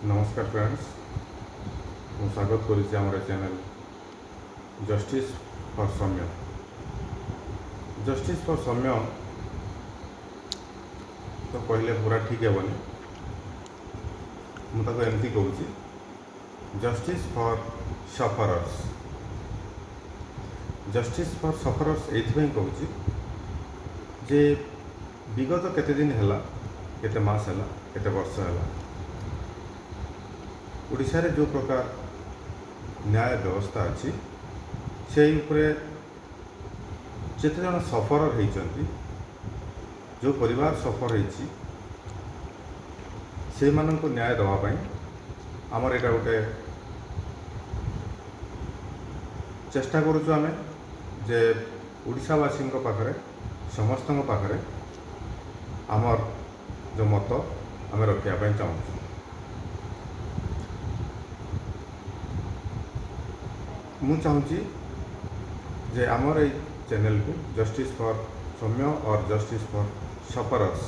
ନମସ୍କାର ଫ୍ରେଣ୍ଡସ୍, ମୁଁ ସ୍ୱାଗତ କରୁଛି ଆମର channel justice for Soumya. Justice for Soumya ତ କହିଲେ ପୁରା ଠିକ୍ ହେବନି। ମୁଁ ତାକୁ ଏମିତି କହୁଛି, ଜଷ୍ଟିସ୍ ଫର୍ ସଫରର୍ସ। ଜଷ୍ଟିସ୍ ଫର୍ ସଫରର୍ସ ଏଇଥିପାଇଁ କହୁଛି ଯେ ବିଗତ କେତେ ଦିନ ହେଲା, କେତେ ମାସ ହେଲା, କେତେ ବର୍ଷ ହେଲା, ଓଡ଼ିଶାରେ ଯେଉଁ ପ୍ରକାର ନ୍ୟାୟ ବ୍ୟବସ୍ଥା ଅଛି, ସେଇ ଉପରେ ଯେତେ ଜଣ ସଫରର ହେଇଛନ୍ତି, ଯେଉଁ ପରିବାର ସଫର ହେଇଛି, ସେଇମାନଙ୍କୁ ନ୍ୟାୟ ଦେବା ପାଇଁ ଆମର ଏଇଟା ଗୋଟେ ଚେଷ୍ଟା କରୁଛୁ ଆମେ ଯେ ଓଡ଼ିଶାବାସୀଙ୍କ ପାଖରେ, ସମସ୍ତଙ୍କ ପାଖରେ ଆମର ଯେଉଁ ମତ ଆମେ ରଖିବା ପାଇଁ ଚାହୁଁଛୁ। ମୁଁ ଚାହୁଁଛି ଯେ ଆମର ଏଇ ଚ୍ୟାନେଲକୁ, justice for Soumya or justice for sufferers,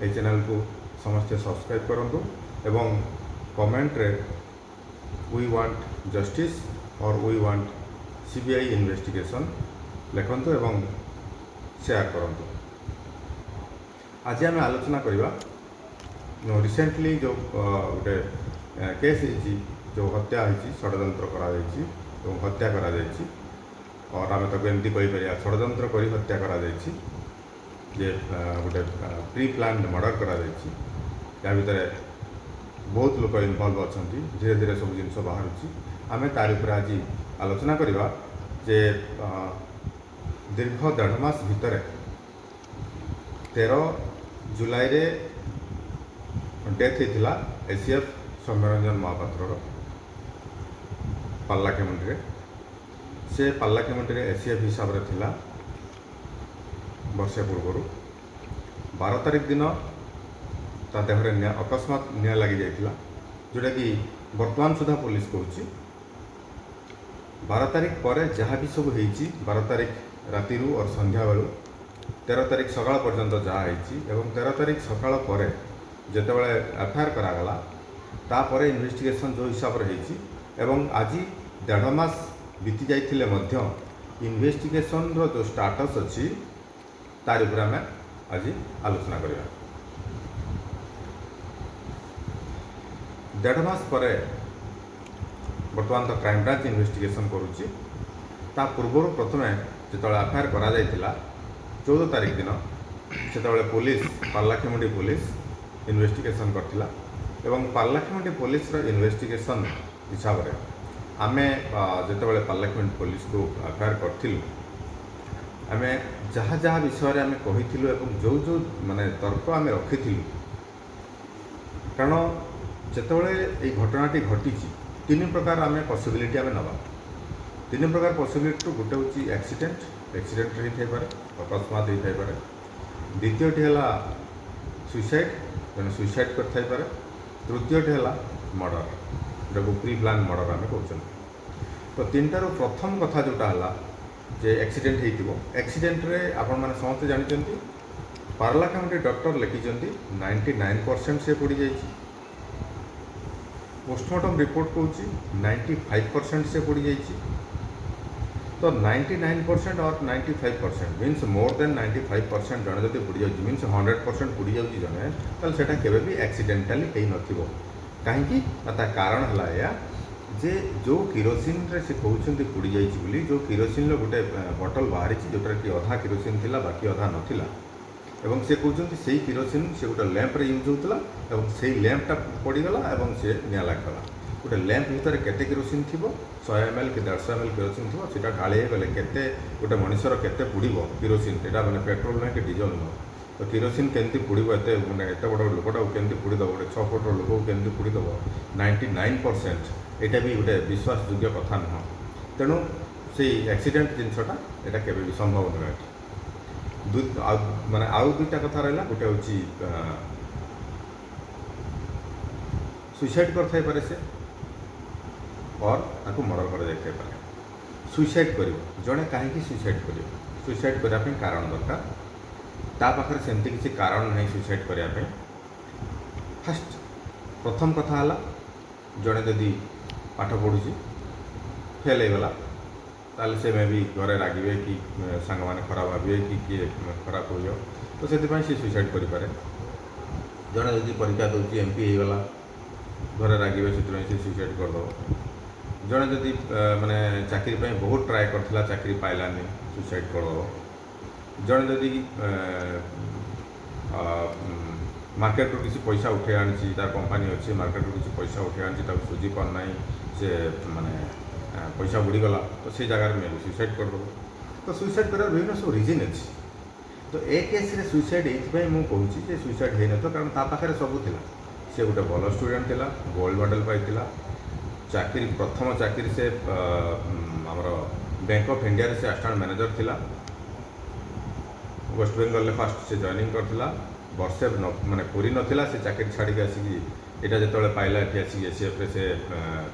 ଏଇ ଚ୍ୟାନେଲକୁ ସମସ୍ତେ ସବସ୍କ୍ରାଇବ୍ କରନ୍ତୁ ଏବଂ କମେଣ୍ଟରେ "We want justice" or "We want CBI investigation" ଲେଖନ୍ତୁ ଏବଂ ସେୟାର କରନ୍ତୁ। ଆଜି ଆମେ ଆଲୋଚନା କରିବା ରିସେଣ୍ଟଲି ଯେଉଁ ଗୋଟେ କେସ୍ ହେଇଛି, ଯେଉଁ ହତ୍ୟା ହେଇଛି, ଷଡ଼ଯନ୍ତ୍ର କରାଯାଇଛି ଏବଂ ହତ୍ୟା କରାଯାଇଛି, ଅର୍ ଆମେ ତାକୁ ଏମିତି କହିପାରିବା, ଷଡ଼ଯନ୍ତ୍ର କରି ହତ୍ୟା କରାଯାଇଛି ଯେ ଗୋଟେ ପ୍ରି ପ୍ଲାନ୍ଡ ମର୍ଡ଼ର କରାଯାଇଛି। ୟା ଭିତରେ ବହୁତ ଲୋକ ଇନଭଲ୍ଭ ଅଛନ୍ତି। ଧୀରେ ଧୀରେ ସବୁ ଜିନିଷ ବାହାରୁଛି। ଆମେ ତାରି ଉପରେ ଆଜି ଆଲୋଚନା କରିବା ଯେ ଦୀର୍ଘ ଦେଢ଼ ମାସ ଭିତରେ, 13 ଜୁଲାଇରେ ଡେଥ୍ ହେଇଥିଲା ଏସିଏଫ୍ ସୌମ୍ୟରଞ୍ଜନ ମହାପାତ୍ରର ପାରଳାଖେମୁଣ୍ଡିରେ। ସେ ପାରଳାଖେମୁଣ୍ଡିରେ ଏସିଏଫ୍ ହିସାବରେ ଥିଲା ବର୍ଷେ ପୂର୍ବରୁ। 12 ତାରିଖ ଦିନ ତା ଦେହରେ ନିଆଁ, ଅକସ୍ମାତ ନିଆଁ ଲାଗିଯାଇଥିଲା, ଯେଉଁଟାକି ବର୍ତ୍ତମାନ ସୁଦ୍ଧା ପୋଲିସ କହୁଛି। 12 ତାରିଖ ପରେ ଯାହା ବି ସବୁ ହେଇଛି, 12 ତାରିଖ ରାତିରୁ ଅର୍ ସନ୍ଧ୍ୟାବେଳୁ 13 ତାରିଖ ସକାଳ ପର୍ଯ୍ୟନ୍ତ ଯାହା ହେଇଛି ଏବଂ 13 ତାରିଖ ସକାଳ ପରେ ଯେତେବେଳେ ଏଫଆଇଆର୍ କରାଗଲା, ତାପରେ ଇନଭେଷ୍ଟିଗେସନ୍ ଯେଉଁ ହିସାବରେ ହେଇଛି ଏବଂ ଆଜି ଦେଢ଼ ମାସ ବିତି ଯାଇଥିଲେ ମଧ୍ୟ ଇନଭେଷ୍ଟିଗେସନ୍ର ଯେଉଁ ଷ୍ଟାଟସ୍ ଅଛି, ତାରି ଉପରେ ଆମେ ଆଜି ଆଲୋଚନା କରିବା। ଦେଢ଼ ମାସ ପରେ ବର୍ତ୍ତମାନ ତ କ୍ରାଇମବ୍ରାଞ୍ଚ ଇନଭେଷ୍ଟିଗେସନ୍ କରୁଛି। ତା ପୂର୍ବରୁ ପ୍ରଥମେ ଯେତେବେଳେ ଏଫଆଇଆର୍ କରାଯାଇଥିଲା 14 ତାରିଖ ଦିନ, ସେତେବେଳେ ପୋଲିସ, ପାରଳାଖେମୁଣ୍ଡି ପୋଲିସ ଇନଭେଷ୍ଟିଗେସନ୍ କରିଥିଲା ଏବଂ ପାରଳାଖେମୁଣ୍ଡି ପୋଲିସର ଇନଭେଷ୍ଟିଗେସନ୍ ହିସାବରେ ଆମେ ଯେତେବେଳେ ପାରଳାଖେମୁଣ୍ଡି ପୋଲିସକୁ ଏଫଆଇଆର୍ କରିଥିଲୁ, ଆମେ ଯାହା ଯାହା ବିଷୟରେ ଆମେ କହିଥିଲୁ ଏବଂ ଯେଉଁ ଯେଉଁ ମାନେ ତର୍କ ଆମେ ରଖିଥିଲୁ, କାରଣ ଯେତେବେଳେ ଏଇ ଘଟଣାଟି ଘଟିଛି, ତିନି ପ୍ରକାର ଆମେ ପସିବିଲିଟି ଆମେ ନେବା। ତିନି ପ୍ରକାର ପସିବିଲିଟିରୁ ଗୋଟେ ହେଉଛି ଆକ୍ସିଡେଣ୍ଟ। ଆକ୍ସିଡେଣ୍ଟ ହେଇଥାଇପାରେ, ଅକସ୍ମାତ ହେଇଥାଇପାରେ। ଦ୍ୱିତୀୟଟି ହେଲା ସୁଇସାଇଡ଼, ଜଣେ ସୁଇସାଇଡ଼ କରିଥାଇପାରେ। ତୃତୀୟଟି ହେଲା ମର୍ଡ଼ର, ଯେଉଁଟାକୁ ପ୍ରି ପ୍ଲାନ୍ ମର୍ଡ଼ର ଆମେ କହୁଛନ୍ତି। ତ ତିନିଟାରୁ ପ୍ରଥମ କଥା ଯେଉଁଟା ହେଲା ଯେ ଆକ୍ସିଡେଣ୍ଟ ହେଇଥିବ। ଆକ୍ସିଡେଣ୍ଟରେ ଆପଣମାନେ ସମସ୍ତେ ଜାଣିଛନ୍ତି, ପାରଳାଖେମୁଣ୍ଡି ଡକ୍ଟର ଲେଖିଛନ୍ତି 99% ସେ ପୋଡ଼ିଯାଇଛି। ପୋଷ୍ଟମର୍ଟମ୍ ରିପୋର୍ଟ କହୁଛି 95% ସେ ପୋଡ଼ିଯାଇଛି। ତ 99% or 95% means more than 95% ଜଣେ ଯଦି ପୋଡ଼ିଯାଉଛି, ମିନ୍ସ 100% ପୋଡ଼ିଯାଉଛି ଜଣେ, ତାହେଲେ ସେଇଟା କେବେ ବି ଆକ୍ସିଡେଣ୍ଟାଲି ହେଇନଥିବ। କାହିଁକି ନା ତା କାରଣ ହେଲା ଏଇଆ ଯେ ଯେଉଁ କିରୋସିନରେ ସେ କହୁଛନ୍ତି ପୋଡ଼ିଯାଇଛି ବୋଲି, ଯେଉଁ କିରୋସିନର ଗୋଟେ ବଟଲ ବାହାରିଛି, ଯେଉଁଟାରେ କି ଅଧା କିରୋସିନ ଥିଲା, ବାକି ଅଧା ନଥିଲା, ଏବଂ ସେ କହୁଛନ୍ତି ସେଇ କିରୋସିନ ସେ ଗୋଟେ ଲ୍ୟାମ୍ପରେ ୟୁଜ୍ ହେଉଥିଲା ଏବଂ ସେଇ ଲ୍ୟାମ୍ପଟା ପଡ଼ିଗଲା ଏବଂ ସେ ନିଆଁ ଲାଗିଗଲା। ଗୋଟେ ଲ୍ୟାମ୍ପ ଭିତରେ କେତେ କିରୋସିନ ଥିବ? 100 ଏମ୍ ଏଲ୍ କି 150 ଏମ୍ ଏଲ୍ କିରୋସିନ ଥିବ। ସେଇଟା ଢାଳି ହେଇଗଲେ କେତେ ଗୋଟେ ମଣିଷର କେତେ ପୋଡ଼ିବ କିରୋସିନ? ଏଇଟା ମାନେ ପେଟ୍ରୋଲ ନୁହେଁ କି ଡିଜେଲ ନୁହଁ। ତ କିରୋସିନ କେମିତି ପୋଡ଼ିବ ଏତେ, ମାନେ ଏତେ ବଡ଼ ଲୋକଟାକୁ କେମିତି ପୋଡ଼ିଦେବ? ଗୋଟେ 6 ଫୁଟର ଲୋକକୁ କେମିତି ପୋଡ଼ିଦେବ 99%? ଏଇଟା ବି ଗୋଟେ ବିଶ୍ୱାସଯୋଗ୍ୟ କଥା ନୁହଁ। ତେଣୁ ସେଇ ଆକ୍ସିଡେଣ୍ଟ ଜିନିଷଟା, ଏଇଟା କେବେ ବି ସମ୍ଭବ ନୁହେଁ ଏଠି। ଦୁଇ ଆଉ ମାନେ ଆଉ ଦୁଇଟା କଥା ରହିଲା। ଗୋଟେ ହେଉଛି ସୁଇସାଇଡ଼ କରିଥାଇପାରେ ସେ ଅର୍ ତାକୁ ମର୍ଡ଼ର କରାଯାଇଥାଇପାରେ। ସୁଇସାଇଡ଼ କରିବ ଜଣେ, କାହିଁକି ସୁଇସାଇଡ଼ କରିବ? ସୁଇସାଇଡ଼ କରିବା ପାଇଁ କାରଣ ଦରକାର। ତା ପାଖରେ ସେମିତି କିଛି କାରଣ ନାହିଁ ସୁଇସାଇଡ଼ କରିବା ପାଇଁ। ଫାଷ୍ଟ, ପ୍ରଥମ କଥା ହେଲା ଜଣେ ଯଦି ପାଠ ପଢ଼ୁଛି, ଫେଲ୍ ହେଇଗଲା, ତାହେଲେ ସେ ମେ ବି ଘରେ ରାଗିବେ କି ସାଙ୍ଗମାନେ ଖରାପ ଭାବିବେ କି କିଏ ଖରାପ ହୋଇଯିବ, ତ ସେଥିପାଇଁ ସେ ସୁଇସାଇଡ଼୍ କରିପାରେ। ଜଣେ ଯଦି ପରୀକ୍ଷା ଦେଉଛି, ଏମ୍ପି ହେଇଗଲା, ଘରେ ରାଗିବେ, ସେଥିପାଇଁ ସେ ସୁଇସାଇଡ଼୍ କରିଦେବ। ଜଣେ ଯଦି ମାନେ ଚାକିରି ପାଇଁ ବହୁତ ଟ୍ରାଏ କରିଥିଲା, ଚାକିରି ପାଇଲାନି, ସୁଇସାଇଡ଼୍ କରିଦେବ। ଜଣେ ଯଦି ମାର୍କେଟରୁ କିଛି ପଇସା ଉଠେଇ ଆଣିଛି, ତାର କମ୍ପାନୀ ଅଛି, ମାର୍କେଟରୁ କିଛି ପଇସା ଉଠେଇ ଆଣିଛି, ତାକୁ ସୁଝି ପାରୁନାହିଁ, ସେ ମାନେ ପଇସା ବୁଡ଼ିଗଲା, ତ ସେଇ ଜାଗାରେ ମେ ବି ସୁଇସାଇଡ଼୍ କରିଦେବ। ତ ସୁଇସାଇଡ଼୍ କରିବାର ବିଭିନ୍ନ ସବୁ ରିଜନ୍ ଅଛି। ତ ଏ କେସ୍ରେ ସୁଇସାଇଡ଼୍ ଏଇଥିପାଇଁ ମୁଁ କହୁଛି ଯେ ସୁଇସାଇଡ଼୍ ହେଇନଥିବ, କାରଣ ତା ପାଖରେ ସବୁ ଥିଲା। ସେ ଗୋଟେ ଭଲ ଷ୍ଟୁଡ଼େଣ୍ଟ ଥିଲା, ଗୋଲ୍ଡ ମେଡ଼ାଲ୍ ପାଇଥିଲା, ଚାକିରି, ପ୍ରଥମ ଚାକିରି ସେ ଆମର ବ୍ୟାଙ୍କ ଅଫ୍ ଇଣ୍ଡିଆରେ ସେ ଆସିଷ୍ଟାଣ୍ଟ ମ୍ୟାନେଜର ଥିଲା। ୱେଷ୍ଟବେଙ୍ଗଲରେ ଫାଷ୍ଟ ସେ ଜଏନିଂ କରିଥିଲା। ବର୍ଷେ ମାନେ ପୁରି ନଥିଲା, ସେ ଚାକିରି ଛାଡ଼ିକି ଆସିକି ଏଇଟା ଯେତେବେଳେ ପାଇଲା, ଏଠି ଆସିକି ଏସିଏଫ୍ରେ ସେ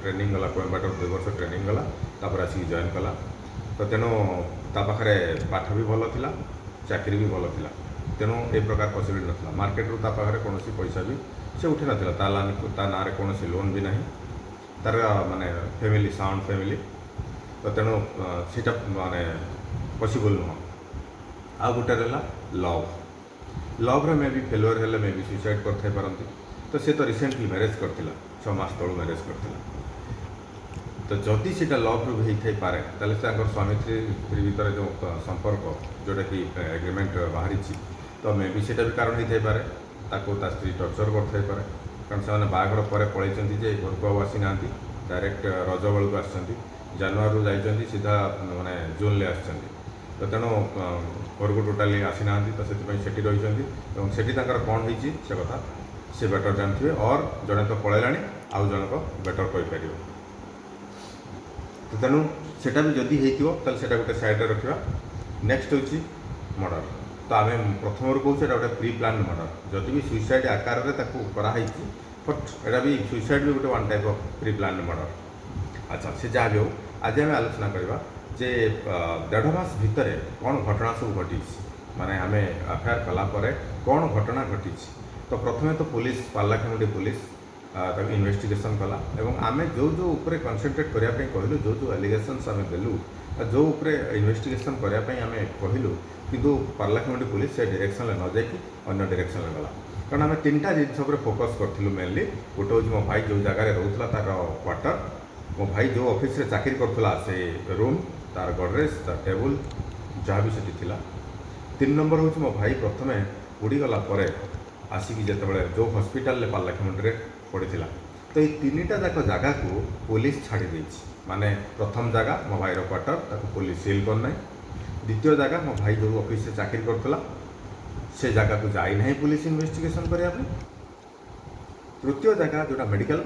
ଟ୍ରେନିଂ ଗଲା। କୋଏମ୍ବାଟୋର 2 ବର୍ଷ ଟ୍ରେନିଂ ଗଲା, ତାପରେ ଆସିକି ଜଏନ୍ କଲା। ତ ତେଣୁ ତା ପାଖରେ ପାଠ ବି ଭଲ ଥିଲା, ଚାକିରି ବି ଭଲ ଥିଲା। ତେଣୁ ଏ ପ୍ରକାର ପସିବିଲିଟି ନଥିଲା। ମାର୍କେଟରୁ ତା ପାଖରେ କୌଣସି ପଇସା ବି ସେ ଉଠି ନଥିଲା। ତା ନାଁରେ କୌଣସି ଲୋନ୍ ବି ନାହିଁ। ତାର ମାନେ ଫ୍ୟାମିଲି ସାଉଣ୍ଡ ଫ୍ୟାମିଲି। ତ ତେଣୁ ସେଇଟା ମାନେ ପସିବଲ୍ ନୁହଁ। ଆଉ ଗୋଟେ ରହିଲା ଲଭ୍। ଲଭ୍ରେ ମେ ବି ଫେଲୁଅର୍ ହେଲେ ମେ ବି ସୁଇସାଇଡ଼୍ କରିଥାଇ ପାରନ୍ତି। ତ ସେ ତ ରିସେଣ୍ଟଲି ମ୍ୟାରେଜ୍ କରିଥିଲା, 6 ମାସ ତଳୁ ମ୍ୟାରେଜ୍ କରିଥିଲା। ତ ଯଦି ସେଇଟା ଲଭ୍ରୁ ବି ହେଇଥାଇପାରେ, ତାହେଲେ ତାଙ୍କର ସ୍ୱାମୀ ସ୍ତ୍ରୀ ଭିତରେ ଯେଉଁ ସମ୍ପର୍କ, ଯେଉଁଟାକି ଏଗ୍ରିମେଣ୍ଟ ବାହାରିଛି, ତ ମେ ବି ସେଇଟା ବି କାରଣ ହେଇଥାଇପାରେ। ତାକୁ ତା ସ୍ତ୍ରୀ ଟର୍ଚର୍ କରିଥାଇପାରେ, କାରଣ ସେମାନେ ବାହାଘର ପରେ ପଳେଇଛନ୍ତି ଯେ ଘରକୁ ଆଉ ଆସିନାହାନ୍ତି। ଡାଇରେକ୍ଟ ରଜ ବେଳକୁ ଆସିଛନ୍ତି। ଜାନୁଆରୀରୁ ଯାଇଛନ୍ତି, ସିଧା ମାନେ ଜୁନ୍ରେ ଆସିଛନ୍ତି। ତ ତେଣୁ ଘରକୁ ଟୋଟାଲି ଆସିନାହାନ୍ତି। ତ ସେଥିପାଇଁ ସେଠି ରହିଛନ୍ତି ଏବଂ ସେଠି ତାଙ୍କର କ'ଣ ହେଇଛି, ସେ କଥା ସେ ବେଟର୍ ଜାଣିଥିବେ। ଅର୍ ଜଣେ ତ ପଳେଇଲାଣି, ଆଉ ଜଣକ ବେଟର୍ କହିପାରିବ। ତ ତେଣୁ ସେଇଟା ବି ଯଦି ହେଇଥିବ, ତାହେଲେ ସେଇଟା ଗୋଟେ ସାଇଡ଼୍ରେ ରଖିବା। ନେକ୍ସଟ ହେଉଛି ମର୍ଡ଼ର। ତ ଆମେ ପ୍ରଥମରୁ କହୁଛୁ, ଏଇଟା ଗୋଟେ ପ୍ରି ପ୍ଲାନ୍ ମର୍ଡ଼ର। ଯଦି ବି ସୁଇସାଇଡ଼୍ ଆକାରରେ ତାକୁ କରାହେଇଛି, ବଟ୍ ଏଇଟା ବି ସୁଇସାଇଡ଼୍ ବି ଗୋଟେ one type of pre plan murder. ଆଚ୍ଛା, ସେ ଯାହା ବି ହଉ, ଆଜି ଆମେ ଆଲୋଚନା କରିବା ଯେ ଦେଢ଼ ମାସ ଭିତରେ କ'ଣ ଘଟଣା ସବୁ ଘଟିଛି, ମାନେ ଆମେ ଏଫଆଇଆର୍ କଲା ପରେ କ'ଣ ଘଟଣା ଘଟିଛି। ତ ପ୍ରଥମେ ତ ପୋଲିସ, ପାରଳାଖେମୁଣ୍ଡି ପୋଲିସ ତାକୁ ଇନଭେଷ୍ଟିଗେସନ୍ କଲା ଏବଂ ଆମେ ଯେଉଁ ଯେଉଁ ଉପରେ କନସେନ୍ଟ୍ରେଟ୍ କରିବା ପାଇଁ କହିଲୁ, ଯେଉଁ ଯେଉଁ ଆଲିଗେସନ୍ସ ଆମେ ଦେଲୁ, ଯେଉଁ ଉପରେ ଇନଭେଷ୍ଟିଗେସନ୍ କରିବା ପାଇଁ ଆମେ କହିଲୁ, କିନ୍ତୁ ପାରଳାଖେମୁଣ୍ଡି ପୋଲିସ ସେ ଡିରେକ୍ସନ୍ରେ ନ ଯାଇକି ଅନ୍ୟ ଡିରେକ୍ସନ୍ରେ ଗଲା। କାରଣ ଆମେ ତିନିଟା ଜିନିଷ ଉପରେ ଫୋକସ୍ କରିଥିଲୁ ମେନଲି। ଗୋଟେ ହେଉଛି ମୋ ଭାଇ ଯେଉଁ ଜାଗାରେ ରହୁଥିଲା ତାର କ୍ୱାର୍ଟର, ମୋ ଭାଇ ଯେଉଁ ଅଫିସରେ ଚାକିରି କରୁଥିଲା ସେ ରୁମ୍, ତାର ଗଡ଼ରେଜ, ତାର ଟେବୁଲ୍, ଯାହା ବି ସେଠି ଥିଲା। ତିନି ନମ୍ବର ହେଉଛି ମୋ ଭାଇ ପ୍ରଥମେ ପୋଡ଼ିଗଲା ପରେ ଆସିକି ଯେତେବେଳେ ଯେଉଁ ହସ୍ପିଟାଲରେ ପାରଳାଖେମୁଣ୍ଡିରେ ପଡ଼ିଥିଲା। ତ ଏଇ ତିନିଟା ଯାକ ଜାଗାକୁ ପୋଲିସ ଛାଡ଼ି ଦେଇଛି। ମାନେ ପ୍ରଥମ ଜାଗା ମୋ ଭାଇର କ୍ୱାର୍ଟର, ତାକୁ ପୋଲିସ ସିଲ୍ କରିନାହିଁ। ଦ୍ୱିତୀୟ ଜାଗା ମୋ ଭାଇ ଯେଉଁ ଅଫିସରେ ଚାକିରି କରୁଥିଲା, ସେ ଜାଗାକୁ ଯାଇନାହିଁ ପୋଲିସ ଇନଭେଷ୍ଟିଗେସନ୍ କରିବା ପାଇଁ। ତୃତୀୟ ଜାଗା ଯେଉଁଟା ମେଡ଼ିକାଲ,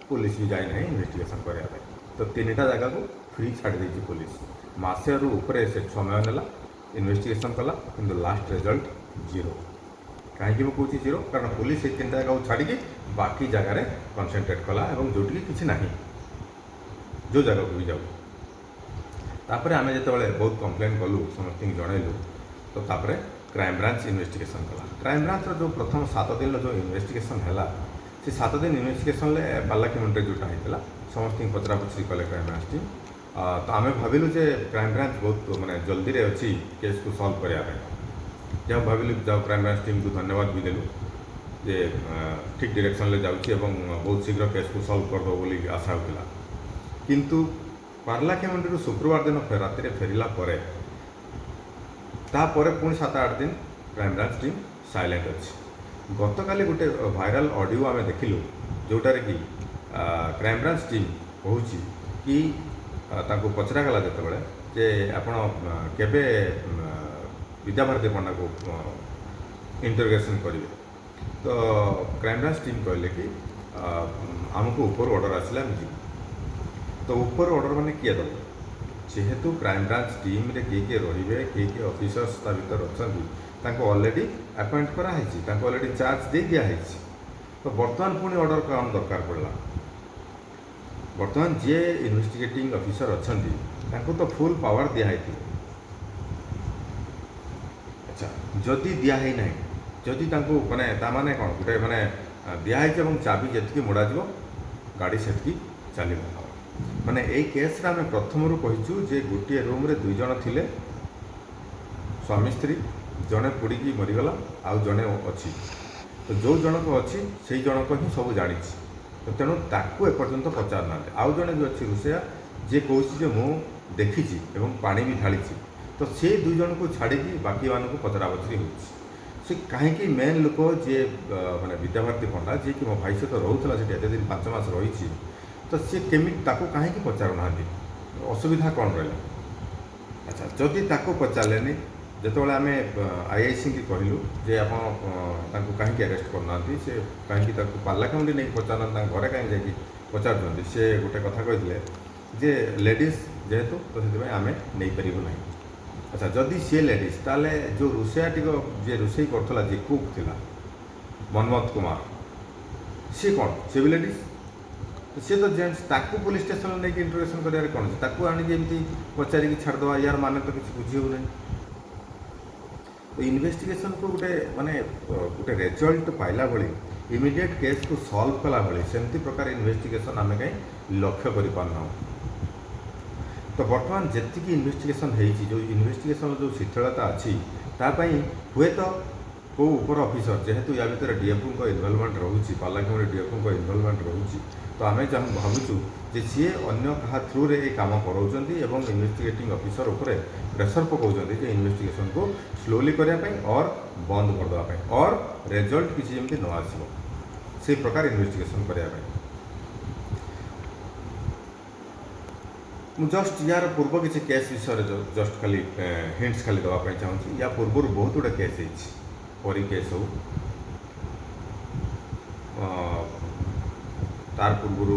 ପୋଲିସ ବି ଯାଇନାହିଁ ଇନଭେଷ୍ଟିଗେସନ୍ କରିବା ପାଇଁ। ତ ତିନିଟା ଜାଗାକୁ ଫ୍ରି ଛାଡ଼ି ଦେଇଛି ପୋଲିସ। ମାସେରୁ ଉପରେ ସେ ସମୟ ନେଲା, ଇନଭେଷ୍ଟିଗେସନ୍ କଲା, କିନ୍ତୁ ଲାଷ୍ଟ ରେଜଲ୍ଟ ଜିରୋ। କାହିଁକି ମୁଁ କହୁଛି ଜିରୋ? କାରଣ ପୋଲିସ ସେଇ ତିନିଟା ଜାଗାକୁ ଛାଡ଼ିକି ବାକି ଜାଗାରେ କନସେନ୍ଟ୍ରେଟ୍ କଲା ଏବଂ ଯେଉଁଠିକି କିଛି ନାହିଁ, ଯେଉଁ ଜାଗାକୁ ବି ଯାଉ। ତାପରେ ଆମେ ଯେତେବେଳେ ବହୁତ କମ୍ପ୍ଲେନ୍ କଲୁ, ସମସ୍ତଙ୍କୁ ଜଣେଇଲୁ, ତ ତାପରେ କ୍ରାଇମବ୍ରାଞ୍ଚ ଇନଭେଷ୍ଟିଗେସନ୍ କଲା। କ୍ରାଇମବ୍ରାଞ୍ଚର ଯେଉଁ ପ୍ରଥମ 7 ଦିନର ଯେଉଁ ଇନଭେଷ୍ଟିଗେସନ୍ ହେଲା, ସେ 7 ଦିନ ଇନଭେଷ୍ଟିଗେସନ୍ରେ ପାରଳାଖେମୁଣ୍ଡିରେ ଯେଉଁଟା ହେଇଥିଲା, ସମସ୍ତଙ୍କୁ ପଚରାପଚରି କଲେ କ୍ରାଇମବ୍ରାଞ୍ଚ ଟିମ୍। ତ ଆମେ ଭାବିଲୁ ଯେ କ୍ରାଇମବ୍ରାଞ୍ଚ ବହୁତ ମାନେ ଜଲ୍ଦିରେ ଅଛି କେସ୍କୁ ସଲ୍ଭ କରିବା ପାଇଁ। ଯାହା ଭାବିଲୁ, ଯାଉ କ୍ରାଇମବ୍ରାଞ୍ଚ ଟିମ୍କୁ ଧନ୍ୟବାଦ ବି ଦେଲୁ ଯେ ଠିକ୍ ଡିରେକ୍ସନ୍ରେ ଯାଉଛି ଏବଂ ବହୁତ ଶୀଘ୍ର କେସ୍କୁ ସଲ୍ଭ କରିଦେବ ବୋଲି ଆଶା ହେଉଥିଲା। କିନ୍ତୁ ପାରଳାଖେମୁଣ୍ଡିରୁ ଶୁକ୍ରବାର ଦିନ ରାତିରେ ଫେରିଲା ପରେ, ତାପରେ ପୁଣି 7-8 ଦିନ କ୍ରାଇମବ୍ରାଞ୍ଚ ଟିମ୍ ସାଇଲେଣ୍ଟ ଅଛି। ଗତକାଲି ଗୋଟେ ଭାଇରାଲ ଅଡ଼ିଓ ଆମେ ଦେଖିଲୁ, ଯେଉଁଟାରେ କି କ୍ରାଇମବ୍ରାଞ୍ଚ ଟିମ୍ କହୁଛି କି ତାଙ୍କୁ ପଚରାଗଲା ଯେତେବେଳେ ଯେ ଆପଣ କେବେ ବିଦ୍ୟାଭାରତୀ ପଣ୍ଡାକୁ ଇଣ୍ଟରୋଗେସନ୍ କରିବେ, ତ କ୍ରାଇମବ୍ରାଞ୍ଚ ଟିମ୍ କହିଲେ କି ଆମକୁ ଉପରୁ ଅର୍ଡ଼ର ଆସିଲା, ଆମେ ଯିବୁ। ତ ଉପରୁ ଅର୍ଡ଼ର ମାନେ କିଏ ଦେବ? ଯେହେତୁ କ୍ରାଇମବ୍ରାଞ୍ଚ ଟିମ୍ରେ କିଏ କିଏ ରହିବେ, କିଏ କିଏ ଅଫିସର୍ସ ତା ଭିତରେ ଅଛନ୍ତି, ତାଙ୍କୁ ଅଲରେଡ଼ି ଆପଏଣ୍ଟ କରାହେଇଛି, ତାଙ୍କୁ ଅଲରେଡ଼ି ଚାର୍ଜ ଦେଇ ଦିଆହେଇଛି। ତ ବର୍ତ୍ତମାନ ପୁଣି ଅର୍ଡ଼ର କ'ଣ ଦରକାର ପଡ଼ିଲା? ବର୍ତ୍ତମାନ ଯିଏ ଇନଭେଷ୍ଟିଗେଟିଂ ଅଫିସର ଅଛନ୍ତି, ତାଙ୍କୁ ତ ଫୁଲ୍ ପାୱାର ଦିଆହେଇଥିବ। ଆଚ୍ଛା, ଯଦି ଦିଆ ହେଇନାହିଁ, ଯଦି ତାଙ୍କୁ ମାନେ ତା ମାନେ କ'ଣ ଗୋଟେ ମାନେ ଦିଆହେଇଛି ଏବଂ ଚାବି ଯେତିକି ମୋଡ଼ାଯିବ ଗାଡ଼ି ସେତିକି ଚାଲିବ। ମାନେ ଏଇ କେସ୍ରେ ଆମେ ପ୍ରଥମରୁ କହିଛୁ ଯେ ଗୋଟିଏ ରୁମ୍ରେ 2 ଜଣ ଥିଲେ ସ୍ୱାମୀ ସ୍ତ୍ରୀ, ଜଣେ ପୋଡ଼ିକି ମରିଗଲା ଆଉ ଜଣେ ଅଛି। ତ ଯେଉଁ ଜଣକ ଅଛି ସେଇ ଜଣକ ହିଁ ସବୁ ଜାଣିଛି, ତ ତେଣୁ ତାକୁ ଏପର୍ଯ୍ୟନ୍ତ ପଚାରୁନାହାନ୍ତି। ଆଉ ଜଣେ ବି ଅଛି ରୋଷେଇଆ, ଯିଏ କହୁଛି ଯେ ମୁଁ ଦେଖିଛି ଏବଂ ପାଣି ବି ଢାଳିଛି। ତ ସେ 2 ଜଣଙ୍କୁ ଛାଡ଼ିକି ବାକିମାନଙ୍କୁ ପଚରାପଚରି ହେଉଛି। ସେ କାହିଁକି ମେନ୍ ଲୋକ ଯିଏ ମାନେ ବିଦ୍ୟାଭାରତୀ ପଣ୍ଡା, ଯିଏକି ମୋ ଭାଇ ସହିତ ରହୁଥିଲା ସେଠି ଏତେ ଦିନ 5 ମାସ ରହିଛି, ତ ସିଏ କେମିତି ତାକୁ କାହିଁକି ପଚାରୁନାହାନ୍ତି? ଅସୁବିଧା କ'ଣ ରହିଲା? ଆଚ୍ଛା, ଯଦି ତାକୁ ପଚାରିଲେନି, ଯେତେବେଳେ ଆମେ ଆଇଆଇସିକି କହିଲୁ ଯେ ଆପଣ ତାଙ୍କୁ କାହିଁକି ଆରେଷ୍ଟ କରୁନାହାନ୍ତି, ସେ କାହିଁକି ତାକୁ ପାରଳାଖେମୁଣ୍ଡି ନେଇକି ପଚାରୁନାହାନ୍ତି, ତାଙ୍କ ଘରେ କାହିଁକି ଯାଇକି ପଚାରୁଛନ୍ତି, ସେ ଗୋଟେ କଥା କହିଥିଲେ ଯେ ଲେଡ଼ିଜ୍ ଯେହେତୁ ତ ସେଥିପାଇଁ ଆମେ ନେଇପାରିବୁ ନାହିଁ। ଆଚ୍ଛା, ଯଦି ସିଏ ଲେଡ଼ିଜ୍, ତାହେଲେ ଯେଉଁ ରୋଷେଇଆଟିକ ଯିଏ ରୋଷେଇ କରୁଥିଲା, ଯିଏ କୁକ୍ ଥିଲା ମନ୍ମଥ କୁମାର, ସିଏ କ'ଣ, ସିଏ ବି ଲେଡ଼ିଜ୍? ତ ସିଏ ତ ଜେଣ୍ଟସ୍, ତାକୁ ପୋଲିସ ଷ୍ଟେସନରେ ନେଇକି ଇଣ୍ଟରୋଗେସନ୍ କରିବାରେ କ'ଣ ଅଛି? ତାକୁ ଆଣିକି ଏମିତି ପଚାରିକି ଛାଡ଼ିଦେବା, ୟାର ମାନେ ତ କିଛି ବୁଝି ହେଉନାହିଁ। ତ ଇନଭେଷ୍ଟିଗେସନକୁ ଗୋଟେ ମାନେ ଗୋଟେ ରେଜଲ୍ଟ ପାଇଲା ଭଳି, ଇମିଡ଼ିଏଟ୍ କେସ୍କୁ ସଲ୍ଭ କଲା ଭଳି ସେମିତି ପ୍ରକାର ଇନଭେଷ୍ଟିଗେସନ୍ ଆମେ କାହିଁ ଲକ୍ଷ୍ୟ କରିପାରୁନାହୁଁ। ତ ବର୍ତ୍ତମାନ ଯେତିକି ଇନଭେଷ୍ଟିଗେସନ୍ ହେଇଛି, ଯେଉଁ ଇନଭେଷ୍ଟିଗେସନ୍ର ଯେଉଁ ଶିଥିଳତା ଅଛି, ତା ପାଇଁ ହୁଏତ କେଉଁ ଉପର ଅଫିସର, ଯେହେତୁ ୟା ଭିତରେ ଡିଏଫ୍ଓଙ୍କ ଇନଭଲଭମେଣ୍ଟ ରହୁଛି, ପାରଳାଖେମୁଣ୍ଡି ଡିଏଫ୍ଓଙ୍କ ଇନଭଲଭମେଣ୍ଟ ରହୁଛି, ତ ଆମେ ଯାହା ଭାବୁଛୁ ଯେ ସିଏ ଅନ୍ୟ କାହା ଥ୍ରୁରେ ଏ କାମ କରାଉଛନ୍ତି ଏବଂ ଇନଭେଷ୍ଟିଗେଟିଂ ଅଫିସର ଉପରେ ପ୍ରେସର ପକାଉଛନ୍ତି ଯେ ଇନଭେଷ୍ଟିଗେସନକୁ ସ୍ଲୋଲି କରିବା ପାଇଁ ଅର୍ ବନ୍ଦ କରିଦେବା ପାଇଁ, ଅର୍ ରେଜଲ୍ଟ କିଛି ଯେମିତି ନ ଆସିବ ସେଇ ପ୍ରକାର ଇନଭେଷ୍ଟିଗେସନ୍ କରିବା ପାଇଁ। ମୁଁ ଜଷ୍ଟ ୟାର ପୂର୍ବ କିଛି କେସ୍ ବିଷୟରେ ଜଷ୍ଟ ଖାଲି ହିଣ୍ଟସ୍ ଖାଲି ଦେବା ପାଇଁ ଚାହୁଁଛି। ୟା ପୂର୍ବରୁ ବହୁତ ଗୁଡ଼ିଏ କେସ୍ ହେଇଛି, ପରୀ କେସ୍ ହଉ, ତାର ପୂର୍ବରୁ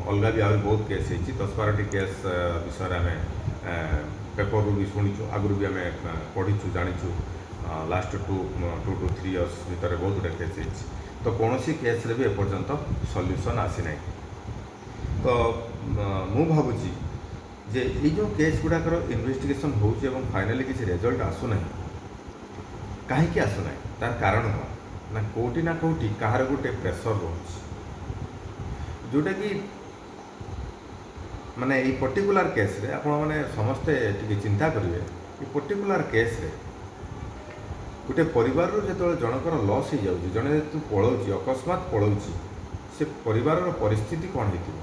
ଅଲଗା ବି ଆହୁରି ବହୁତ କେସ୍ ହେଇଛି। 10-12ଟି କେସ୍ ବିଷୟରେ ଆମେ ପେପରରୁ ବି ଶୁଣିଛୁ, ଆଗରୁ ବି ଆମେ ପଢ଼ିଛୁ, ଜାଣିଛୁ। ଲାଷ୍ଟ 2 to 3 years ଭିତରେ ବହୁତ ଗୁଡ଼ିଏ କେସ୍ ହେଇଛି। ତ କୌଣସି କେସ୍ରେ ବି ଏପର୍ଯ୍ୟନ୍ତ ସଲ୍ୟୁସନ୍ ଆସିନାହିଁ। ତ ମୁଁ ଭାବୁଛି ଯେ ଏଇ ଯେଉଁ କେସ୍ ଗୁଡ଼ାକର ଇନଭେଷ୍ଟିଗେସନ୍ ହେଉଛି ଏବଂ ଫାଇନାଲି କିଛି ରେଜଲ୍ଟ ଆସୁନାହିଁ, କାହିଁକି ଆସୁନାହିଁ, ତାର କାରଣ କ'ଣ ନା କେଉଁଠି ନା କେଉଁଠି କାହାର ଗୋଟେ ପ୍ରେସର ରହୁଛି, ଯେଉଁଟାକି ମାନେ ଏଇ ପର୍ଟିକୁଲାର କେସ୍ରେ ଆପଣମାନେ ସମସ୍ତେ ଟିକେ ଚିନ୍ତା କରିବେ। ଏ ପର୍ଟିକୁଲାର କେସ୍ରେ ଗୋଟେ ପରିବାରରୁ ଯେତେବେଳେ ଜଣଙ୍କର ଲସ୍ ହେଇଯାଉଛି, ଜଣେ ଯେହେତୁ ପଳାଉଛି, ଅକସ୍ମାତ ପଳାଉଛି, ସେ ପରିବାରର ପରିସ୍ଥିତି କ'ଣ ହେଇଥିବ?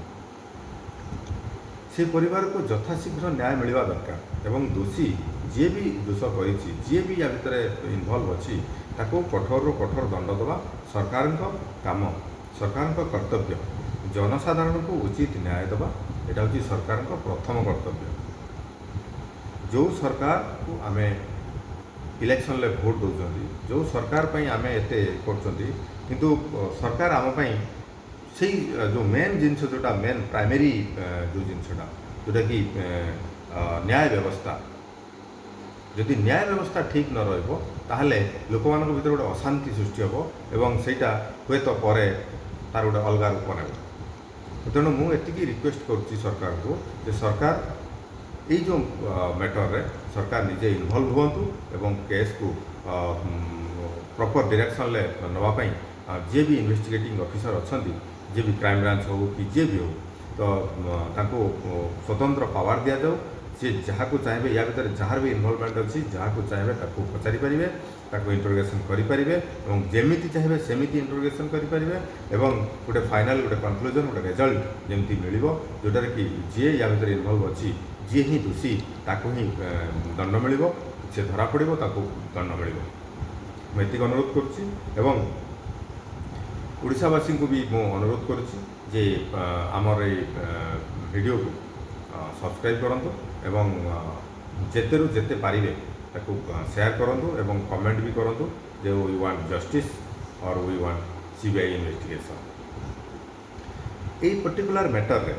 ସେ ପରିବାରକୁ ଯଥାଶୀଘ୍ର ନ୍ୟାୟ ମିଳିବା ଦରକାର ଏବଂ ଦୋଷୀ ଯିଏ ବି ଦୋଷ କରିଛି, ଯିଏ ବି ୟା ଭିତରେ ଇନଭଲ୍ଭ ଅଛି, ତାକୁ କଠୋରରୁ କଠୋର ଦଣ୍ଡ ଦେବା ସରକାରଙ୍କ କାମ, ସରକାରଙ୍କ କର୍ତ୍ତବ୍ୟ। ଜନସାଧାରଣଙ୍କୁ ଉଚିତ ନ୍ୟାୟ ଦେବା ଏଇଟା ହେଉଛି ସରକାରଙ୍କ ପ୍ରଥମ କର୍ତ୍ତବ୍ୟ। ଯେଉଁ ସରକାରକୁ ଆମେ ଇଲେକ୍ସନରେ ଭୋଟ ଦେଉଛନ୍ତି, ଯେଉଁ ସରକାର ପାଇଁ ଆମେ ଏତେ କରୁଛନ୍ତି, କିନ୍ତୁ ସରକାର ଆମ ପାଇଁ ସେଇ ଯେଉଁ ମେନ୍ ଜିନିଷ, ଯେଉଁଟା ମେନ୍ ପ୍ରାଇମେରୀ ଯେଉଁ ଜିନିଷଟା, ଯେଉଁଟାକି ନ୍ୟାୟ ବ୍ୟବସ୍ଥା, ଯଦି ନ୍ୟାୟ ବ୍ୟବସ୍ଥା ଠିକ୍ ନ ରହିବ ତାହେଲେ ଲୋକମାନଙ୍କ ଭିତରେ ଗୋଟେ ଅଶାନ୍ତି ସୃଷ୍ଟି ହେବ ଏବଂ ସେଇଟା ହୁଏତ ପରେ ତାର ଗୋଟେ ଅଲଗା ରୂପ ନେବ। ତେଣୁ ମୁଁ ଏତିକି ରିକ୍ୱେଷ୍ଟ କରୁଛି ସରକାରଙ୍କୁ ଯେ ସରକାର ଏଇ ଯେଉଁ ମ୍ୟାଟରରେ ସରକାର ନିଜେ ଇନଭଲ୍ଭ ହୁଅନ୍ତୁ ଏବଂ କେସ୍କୁ ପ୍ରପର୍ ଡିରେକ୍ସନ୍ରେ ନେବା ପାଇଁ ଯିଏ ବି ଇନଭେଷ୍ଟିଗେଟିଂ ଅଫିସର ଅଛନ୍ତି, ଯିଏ ବି କ୍ରାଇମବ୍ରାଞ୍ଚ ହେଉ କି ଯିଏ ବି ହେଉ, ତ ତାଙ୍କୁ ସ୍ୱତନ୍ତ୍ର ପାୱାର ଦିଆଯାଉ। ସିଏ ଯାହାକୁ ଚାହିଁବେ, ୟା ଭିତରେ ଯାହାର ବି ଇନଭଲଭମେଣ୍ଟ ଅଛି, ଯାହାକୁ ଚାହିଁବେ ତାକୁ ପଚାରିପାରିବେ, ତାକୁ ଇଣ୍ଟରୋଗେସନ୍ କରିପାରିବେ ଏବଂ ଯେମିତି ଚାହିଁବେ ସେମିତି ଇଣ୍ଟରୋଗେସନ୍ କରିପାରିବେ ଏବଂ ଗୋଟେ ଫାଇନାଲ୍ ଗୋଟେ କନକ୍ଲୁଜନ୍, ଗୋଟେ ରେଜଲ୍ଟ ଯେମିତି ମିଳିବ, ଯେଉଁଟାରେ କି ଯିଏ ୟା ଭିତରେ ଇନଭଲ୍ଭ ଅଛି, ଯିଏ ହିଁ ଦୋଷୀ, ତାକୁ ହିଁ ଦଣ୍ଡ ମିଳିବ, ସେ ଧରା ପଡ଼ିବ, ତାକୁ ଦଣ୍ଡ ମିଳିବ। ମୁଁ ଏତିକି ଅନୁରୋଧ କରୁଛି ଏବଂ ଓଡ଼ିଶାବାସୀଙ୍କୁ ବି ମୁଁ ଅନୁରୋଧ କରୁଛି ଯେ ଆମର ଏଇ ଭିଡ଼ିଓକୁ ସବସ୍କ୍ରାଇବ୍ କରନ୍ତୁ ଏବଂ ଯେତେରୁ ଯେତେ ପାରିବେ ତାକୁ ସେୟାର କରନ୍ତୁ ଏବଂ କମେଣ୍ଟ ବି କରନ୍ତୁ ଯେ we want justice or we want CBI investigation. ଏଇ ପର୍ଟିକୁଲାର ମ୍ୟାଟରରେ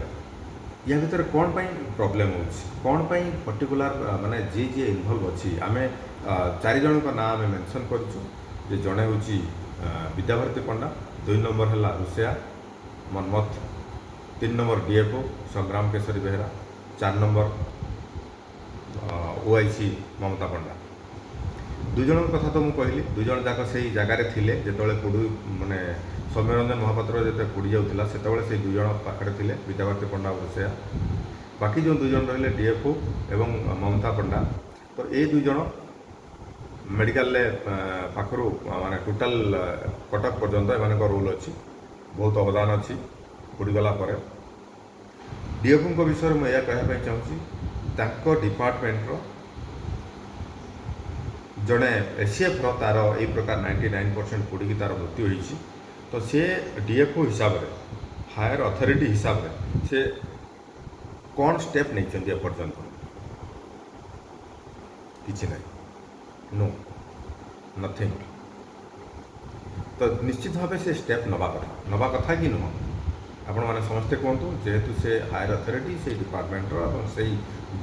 ୟା ଭିତରେ କ'ଣ ପାଇଁ ପ୍ରୋବ୍ଲେମ୍ ହେଉଛି, କ'ଣ ପାଇଁ ପର୍ଟିକୁଲାର ମାନେ ଯିଏ ଯିଏ ଇନଭଲ୍ଭ ଅଛି, ଆମେ 4 ଜଣଙ୍କ ନାଁ ଆମେ ମେନସନ୍ କରିଛୁ ଯେ ଜଣେ ହେଉଛି ବିଦ୍ୟାଭାରତୀ ପଣ୍ଡା, 2 ନମ୍ବର ହେଲା Russia Manmath, 3 number DFO Sangram Keshari Behera, 4 number OIC Mamata Panda. 2 ଜଣଙ୍କ କଥା ତ ମୁଁ କହିଲି, 2 ଜଣ ଯାକ ସେଇ ଜାଗାରେ ଥିଲେ ଯେତେବେଳେ ପୋଡ଼ୁ ମାନେ ସୌମ୍ୟରଞ୍ଜନ ମହାପାତ୍ର ଯେତେବେଳେ ପୋଡ଼ି ଯାଉଥିଲା, ସେତେବେଳେ ସେଇ 2 ଜଣ ପାଖରେ ଥିଲେ, ବିଦ୍ୟାଭାରତୀ ପଣ୍ଡା ଓ ରୋଷେୟା। ବାକି ଯେଉଁ 2 ଜଣ ରହିଲେ, ଡିଏଫ୍ଓ ଏବଂ ମମତା ପଣ୍ଡା, ତ ଏଇ 2 ଜଣ ମେଡ଼ିକାଲରେ ପାଖରୁ ମାନେ ଟୋଟାଲ କଟକ ପର୍ଯ୍ୟନ୍ତ ଏମାନଙ୍କ ରୋଲ୍ ଅଛି, ବହୁତ ଅବଦାନ ଅଛି। ପୋଡ଼ିଗଲା ପରେ ଡିଏଫ୍ଓଙ୍କ ବିଷୟରେ ମୁଁ ଏହା କହିବା ପାଇଁ ଚାହୁଁଛି, ତାଙ୍କ ଡିପାର୍ଟମେଣ୍ଟର ଜଣେ ଏସିଏଫ୍ର ତାର ଏଇ ପ୍ରକାର 99% ପୋଡ଼ିକି ତାର ମୃତ୍ୟୁ ହେଇଛି। ତ ସେ ଡିଏଫ୍ଓ ହିସାବରେ, ହାୟର ଅଥରିଟି ହିସାବରେ ସେ କ'ଣ ଷ୍ଟେପ୍ ନେଇଛନ୍ତି? ଏପର୍ଯ୍ୟନ୍ତ କିଛି ନାହିଁ, ନୋ, ନଥିଙ୍ଗ। ତ ନିଶ୍ଚିତ ଭାବେ ସେ ଷ୍ଟେପ୍ ନେବା କଥା। ନେବା କଥା କି ନୁହଁ, ଆପଣମାନେ ସମସ୍ତେ କୁହନ୍ତୁ। ଯେହେତୁ ସେ ହାୟର ଅଥରିଟି ସେଇ ଡିପାର୍ଟମେଣ୍ଟର ଏବଂ ସେଇ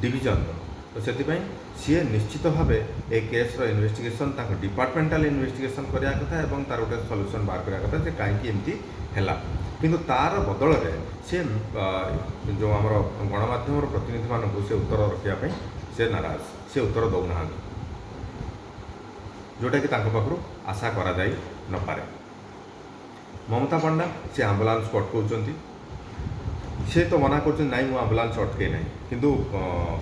ଡିଭିଜନର, ତ ସେଥିପାଇଁ ସିଏ ନିଶ୍ଚିତ ଭାବେ ଏ କେସ୍ର ଇନଭେଷ୍ଟିଗେସନ୍, ତାଙ୍କ ଡିପାର୍ଟମେଣ୍ଟାଲ ଇନଭେଷ୍ଟିଗେସନ୍ କରିବା କଥା ଏବଂ ତାର ଗୋଟେ ସଲ୍ୟୁସନ୍ ବାହାର କରିବା କଥା ଯେ କାହିଁକି ଏମିତି ହେଲା। କିନ୍ତୁ ତାର ବଦଳରେ ସେ ଯେଉଁ ଆମର ଗଣମାଧ୍ୟମର ପ୍ରତିନିଧିମାନଙ୍କୁ ସେ ଉତ୍ତର ରଖିବା ପାଇଁ ସେ ନାରାଜ, ସେ ଉତ୍ତର ଦେଉନାହାନ୍ତି, ଯେଉଁଟାକି ତାଙ୍କ ପାଖରୁ ଆଶା କରାଯାଇ ନପାରେ। ମମତା ପଣ୍ଡା, ସେ ଆମ୍ବୁଲାନ୍ସକୁ ଅଟକାଉଛନ୍ତି। ସେ ତ ମନା କରୁଛନ୍ତି, ନାଇଁ, ମୁଁ ଆମ୍ବୁଲାନ୍ସ ଅଟକେଇ ନାହିଁ। କିନ୍ତୁ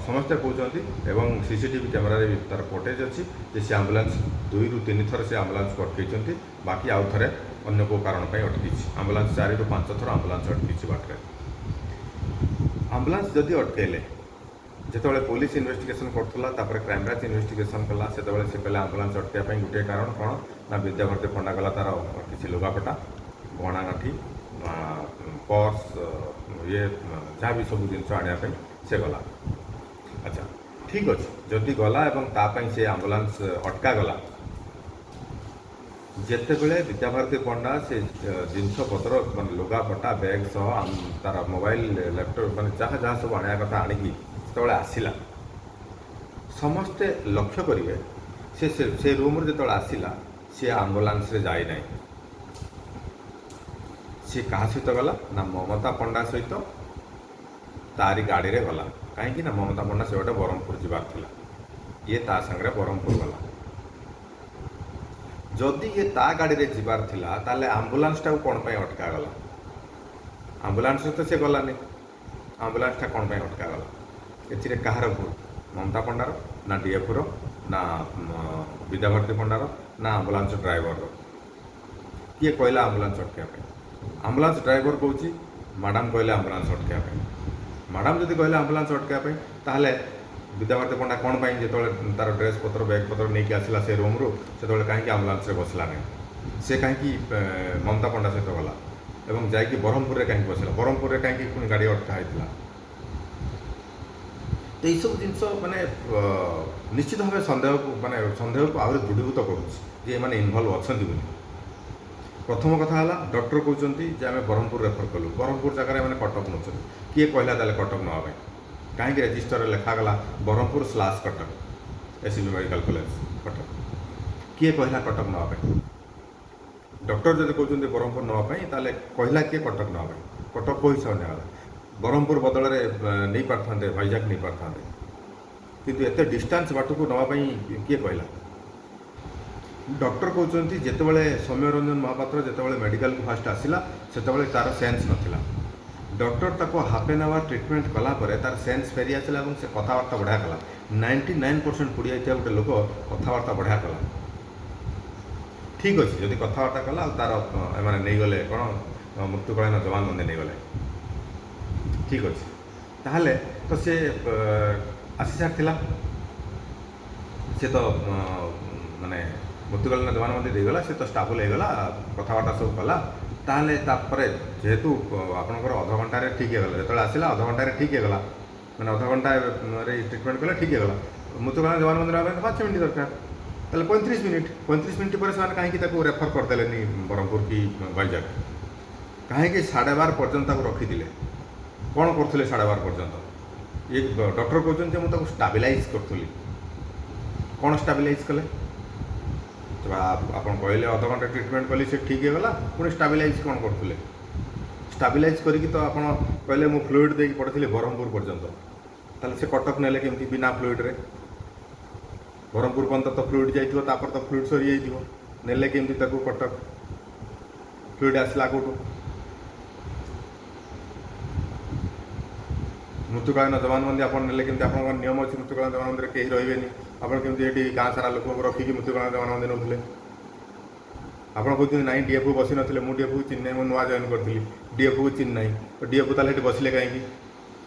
ସମସ୍ତେ କହୁଛନ୍ତି ଏବଂ ସିସିଟିଭି କ୍ୟାମେରାରେ ବି ତାର ଫୁଟେଜ୍ ଅଛି ଯେ ସେ ଆମ୍ବୁଲାନ୍ସ ଦୁଇରୁ ତିନି ଥର ସେ ଆମ୍ବୁଲାନ୍ସକୁ ଅଟକେଇଛନ୍ତି। ବାକି ଆଉ ଥରେ ଅନ୍ୟ କେଉଁ କାରଣ ପାଇଁ ଅଟକିଛି ଆମ୍ବୁଲାନ୍ସ। ଚାରିରୁ ପାଞ୍ଚ ଥର ଆମ୍ବୁଲାନ୍ସ ଅଟକିଛି ବାଟରେ। ଆମ୍ବୁଲାନ୍ସ ଯଦି ଅଟକେଇଲେ, ଯେତେବେଳେ ପୋଲିସ ଇନଭେଷ୍ଟିଗେସନ୍ କରୁଥିଲା, ତାପରେ କ୍ରାଇମବ୍ରାଞ୍ଚ ଇନଭେଷ୍ଟିଗେସନ୍ କଲା, ସେତେବେଳେ ସେ କହିଲେ ଆମ୍ବୁଲାନ୍ସ ଅଟକେଇବା ପାଇଁ ଗୋଟିଏ କାରଣ କ'ଣ ନା ବିଦ୍ୟାଭାରତୀ ପଣ୍ଡା ଗଲା ତାର କିଛି ଲୁଗାପଟା, ଗହଣା ଗାଣ୍ଠି, ପର୍ସ, ଇଏ ଯାହା ବି ସବୁ ଜିନିଷ ଆଣିବା ପାଇଁ ସେ ଗଲା। ଆଚ୍ଛା, ଠିକ୍ ଅଛି, ଯଦି ଗଲା ଏବଂ ତା ପାଇଁ ସେ ଆମ୍ବୁଲାନ୍ସ ଅଟକାଗଲା, ଯେତେବେଳେ ବିଦ୍ୟାଭାରତୀ ପଣ୍ଡା ସେ ଜିନିଷ ପତ୍ର, ମାନେ ଲୁଗାପଟା, ବ୍ୟାଗ୍ ସହ ତାର ମୋବାଇଲ, ଲ୍ୟାପଟପ୍, ମାନେ ଯାହା ଯାହା ସବୁ ଆଣିବା କଥା ଆଣିକି ଯେତେବେଳେ ଆସିଲା, ସମସ୍ତେ ଲକ୍ଷ୍ୟ କରିବେ, ସେ ରୁମ୍ରୁ ଯେତେବେଳେ ଆସିଲା, ସିଏ ଆମ୍ବୁଲାନ୍ସରେ ଯାଇନାହିଁ। ସିଏ କାହା ସହିତ ଗଲା ନା ମମତା ପଣ୍ଡା ସହିତ ତାରି ଗାଡ଼ିରେ ଗଲା। କାହିଁକି ନା ମମତା ପଣ୍ଡା ସେ ଗୋଟେ ବ୍ରହ୍ମପୁର ଯିବାର ଥିଲା, ଇଏ ତା ସାଙ୍ଗରେ ବ୍ରହ୍ମପୁର ଗଲା। ଯଦି ଇଏ ତା ଗାଡ଼ିରେ ଯିବାର ଥିଲା, ତାହେଲେ ଆମ୍ବୁଲାନ୍ସଟାକୁ କ'ଣ ପାଇଁ ଅଟକାଗଲା? ଆମ୍ବୁଲାନ୍ସରେ ତ ସେ ଗଲାନି, ଆମ୍ବୁଲାନ୍ସଟା କ'ଣ ପାଇଁ ଅଟକାଗଲା? ଏଥିରେ କାହାର ଭୁଲ? ମମତା ପଣ୍ଡାର ନା ଡିଏଫ୍ର ନା ବିଦ୍ୟାଭାରତୀ ପଣ୍ଡାର ନା ଆମ୍ବୁଲାନ୍ସ ଡ୍ରାଇଭରର? କିଏ କହିଲା ଆମ୍ବୁଲାନ୍ସ ଅଟକାଇବା ପାଇଁ? ଆମ୍ବୁଲାନ୍ସ ଡ୍ରାଇଭର କହୁଛି ମ୍ୟାଡ଼ାମ୍ କହିଲେ ଆମ୍ବୁଲାନ୍ସ ଅଟକାଇବା ପାଇଁ। ମ୍ୟାଡ଼ାମ୍ ଯଦି କହିଲେ ଆମ୍ବୁଲାନ୍ସ ଅଟକାଇବା ପାଇଁ, ତାହେଲେ ବିଦ୍ୟାଭାରତୀ ପଣ୍ଡା କ'ଣ ପାଇଁ ଯେତେବେଳେ ତାର ଡ୍ରେସ୍ ପତ୍ର, ବ୍ୟାଗ୍ ପତ୍ର ନେଇକି ଆସିଲା ସେ ରୁମ୍ରୁ, ସେତେବେଳେ କାହିଁକି ଆମ୍ବୁଲାନ୍ସରେ ବସିଲା ନାହିଁ? ସେ କାହିଁକି ମମତା ପଣ୍ଡା ସହିତ ଗଲା ଏବଂ ଯାଇକି ବ୍ରହ୍ମପୁରରେ କାହିଁକି ବସିଲା? ବ୍ରହ୍ମପୁରରେ କାହିଁକି ପୁଣି ଗାଡ଼ି ଅଟକା ହେଇଥିଲା? ତ ଏଇସବୁ ଜିନିଷ ମାନେ ନିଶ୍ଚିତ ଭାବେ ସନ୍ଦେହକୁ, ମାନେ ସନ୍ଦେହକୁ ଆହୁରି ଦୃଢ଼ୀଭୂତ କରୁଛି ଯେ ଏମାନେ ଇନଭଲ୍ଭ ଅଛନ୍ତି ବୋଲି। ପ୍ରଥମ କଥା ହେଲା, ଡକ୍ଟର କହୁଛନ୍ତି ଯେ ଆମେ ବ୍ରହ୍ମପୁର ରେଫର କଲୁ। ବ୍ରହ୍ମପୁର ଜାଗାରେ ଏମାନେ କଟକ ନେଉଛନ୍ତି। କିଏ କହିଲା ତାହେଲେ କଟକ ନେବା ପାଇଁ? କାହିଁକି ରେଜିଷ୍ଟରରେ ଲେଖାଗଲା Brahmapur slash Cuttack, SCB medical college Cuttack? କିଏ କହିଲା କଟକ ନେବା ପାଇଁ? ଡକ୍ଟର ଯଦି କହୁଛନ୍ତି ବ୍ରହ୍ମପୁର ନେବା ପାଇଁ, ତାହେଲେ କହିଲା କିଏ କଟକ ନେବା ପାଇଁ? କଟକ କେଉଁ ହିସାବରେ ନିଆଗଲା? ବ୍ରହ୍ମପୁର ବଦଳରେ ନେଇପାରିଥାନ୍ତେ, ଭାଇଜାକ ନେଇପାରିଥାନ୍ତେ, କିନ୍ତୁ ଏତେ ଡିଷ୍ଟାନ୍ସ ବାଟକୁ ନେବା ପାଇଁ କିଏ କହିଲା? ଡକ୍ଟର କହୁଛନ୍ତି ଯେତେବେଳେ ସୌମ୍ୟରଞ୍ଜନ ମହାପାତ୍ର ଯେତେବେଳେ ମେଡ଼ିକାଲକୁ ଫାଷ୍ଟ ଆସିଲା, ସେତେବେଳେ ତାର ସେନ୍ସ ନଥିଲା। ଡକ୍ଟର ତାକୁ ହାଫ୍ ଏନ୍ ଆୱାର ଟ୍ରିଟମେଣ୍ଟ କଲା ପରେ ତାର ସେନ୍ସ ଫେରି ଆସିଲା ଏବଂ ସେ କଥାବାର୍ତ୍ତା ବଢ଼ିଆ କଲା। 99% ପୋଡ଼ି ଯାଇଥିବା ଗୋଟେ ଲୋକ କଥାବାର୍ତ୍ତା ବଢ଼ିଆ କଲା। ଠିକ୍ ଅଛି, ଯଦି କଥାବାର୍ତ୍ତା କଲା ଆଉ ତାର ଏମାନେ ନେଇଗଲେ କ'ଣ ମୃତ୍ୟୁକାଳୀନ ଜବାନବନ୍ଦୀ ନେଇଗଲେ, ଠିକ୍ ଅଛି, ତାହେଲେ ତ ସେ ଆସି ସାରିଥିଲା। ସେ ତ ମାନେ ମୃତ୍ୟୁକାଳୀନ ଜବାନବନ୍ଦୀ ଦେଇଗଲା, ସେ ତ ଷ୍ଟାବୁଲ୍ ହେଇଗଲା, କଥାବାର୍ତ୍ତା ସବୁ କଲା। ତାହେଲେ ତାପରେ ଯେହେତୁ ଆପଣଙ୍କର ଅଧଘଣ୍ଟାରେ ଠିକ୍ ହେଇଗଲା, ଯେତେବେଳେ ଆସିଲା ଅଧଘଣ୍ଟାରେ ଠିକ୍ ହେଇଗଲା, ମାନେ ଅଧଘଣ୍ଟାରେ ଟ୍ରିଟମେଣ୍ଟ କଲେ ଠିକ୍ ହେଇଗଲା, ମୃତ୍ୟୁକାଳୀନ ଜବାନବନ୍ଦୀ ନେବା ପାଇଁ 5 ମିନିଟ୍ ଦରକାର, ତାହେଲେ 35 ମିନିଟ୍। 35 ମିନିଟ୍ ପରେ ସେମାନେ କାହିଁକି ତାକୁ ରେଫର କରିଦେଲେନି ବ୍ରହ୍ମପୁର କି ଭାଇଜାଗ? କାହିଁକି 12:30 ପର୍ଯ୍ୟନ୍ତ ତାକୁ ରଖିଥିଲେ? କ'ଣ କରୁଥିଲେ 12:30 ପର୍ଯ୍ୟନ୍ତ? ଇଏ ଡକ୍ଟର କହୁଛନ୍ତି ଯେ ମୁଁ ତାକୁ ଷ୍ଟାବିଲାଇଜ୍ କରୁଥିଲି। କ'ଣ ଷ୍ଟାବିଲାଇଜ୍ କଲେ? ତ ଆପଣ କହିଲେ ଅଧଘଣ୍ଟା ଟ୍ରିଟମେଣ୍ଟ କଲି, ସେ ଠିକ୍ ହେଇଗଲା, ପୁଣି ଷ୍ଟାବିଲାଇଜ୍ କ'ଣ କରୁଥିଲେ? ଷ୍ଟାବିଲାଇଜ୍ କରିକି ତ ଆପଣ କହିଲେ ମୁଁ ଫ୍ଲୁଇଡ଼ ଦେଇକି ପଡ଼ିଥିଲି ବ୍ରହ୍ମପୁର ପର୍ଯ୍ୟନ୍ତ। ତାହେଲେ ସେ କଟକ ନେଲେ କେମିତି ବିନା ଫ୍ଲୁଇଡ଼ରେ? ବ୍ରହ୍ମପୁର ପର୍ଯ୍ୟନ୍ତ ତ ଫ୍ଲୁଇଡ଼ ଯାଇଥିବ, ତାପରେ ତ ଫ୍ଲୁଇଡ଼ ସରିଯାଇଥିବ। ନେଲେ କେମିତି ତାକୁ କଟକ? ଫ୍ଲୁଇଡ୍ ଆସିଲା କେଉଁଠୁ? ମୃତ୍ୟୁକାଳୀନ ଜବାନବନ୍ଦୀ ଆପଣ ନେଲେ କେମିତି? ଆପଣଙ୍କର ନିୟମ ଅଛି ମୃତ୍ୟୁକାଳୀନ ଜବାନବନ୍ଦୀରେ କେହି ରହିବେନି। ଆପଣ କେମିତି ଏଠି ଗାଁ ସାରା ଲୋକଙ୍କୁ ରଖିକି ମୃତ୍ୟୁକାଳୀନ ଜବାନବନ୍ଦୀ ନେଉଥିଲେ? ଆପଣ କହୁଛନ୍ତି ନାଇଁ, ଡିଏଫ୍ଓ ବସିନଥିଲେ, ମୁଁ ଡିଏଫ୍ଓକୁ ଚିହ୍ନି ନାହିଁ, ମୁଁ ନୂଆ ଜଏନ୍ କରିଥିଲି, ଡିଏଫ୍ଓକୁ ଚିହ୍ନି ନାହିଁ। ତ ଡିଏଫ୍ଓ ତାହେଲେ ସେଠି ବସିଲେ କାହିଁକି?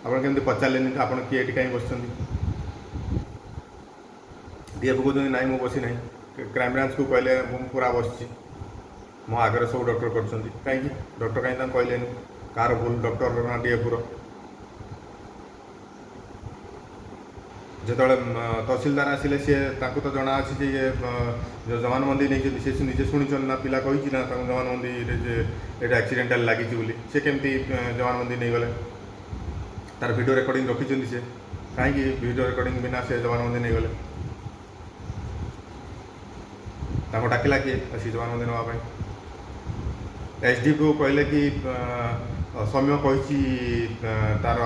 ଆପଣ କେମିତି ପଚାରିଲେନି ତ ଆପଣ କିଏ, ଏଠି କାହିଁକି ବସିଛନ୍ତି? ଡିଏଫ୍ଓ କହୁଛନ୍ତି ନାଇଁ, ମୁଁ ବସି ନାହିଁ। କ୍ରାଇମବ୍ରାଞ୍ଚକୁ କହିଲେ ମୁଁ ପୁରା ବସିଛି, ମୋ ଆଗରେ ସବୁ ଡକ୍ଟର କରିଛନ୍ତି। କାହିଁକି ଡକ୍ଟର କାହିଁକି ତାଙ୍କୁ କହିଲେନି? କାହାର ଭୁଲ, ଡକ୍ଟର ନା ଡିଏଫ୍ଓର? ଯେତେବେଳେ ତହସିଲଦାର ଆସିଲେ, ସିଏ ତାଙ୍କୁ ତ ଜଣା ଅଛି ଯେ ଇଏ ଯେଉଁ ଜମାନବନ୍ଦୀ ନେଇଛନ୍ତି, ସେ ନିଜେ ଶୁଣିଛନ୍ତି ନା ପିଲା କହିଛି ନା ତାଙ୍କୁ ଜମାନବନ୍ଦୀରେ ଯେ ଏଇଟା ଆକ୍ସିଡେଣ୍ଟାଲ ଲାଗିଛି ବୋଲି। ସେ କେମିତି ଜମାନବନ୍ଦୀ ନେଇଗଲେ? ତାର ଭିଡ଼ିଓ ରେକର୍ଡ଼ିଂ ରଖିଛନ୍ତି ସେ। କାହିଁକି ଭିଡ଼ିଓ ରେକର୍ଡ଼ିଂ ବିନା ସେ ଜମାନବନ୍ଦୀ ନେଇଗଲେ? ତାଙ୍କୁ ଡାକିଲା କିଏ ଆସିକି ଜମାନବନ୍ଦୀ ନେବା ପାଇଁ? ଏସ୍ ଡି ପି ଓ କହିଲେ କି ସୌମ୍ୟ କହିଛି ତାର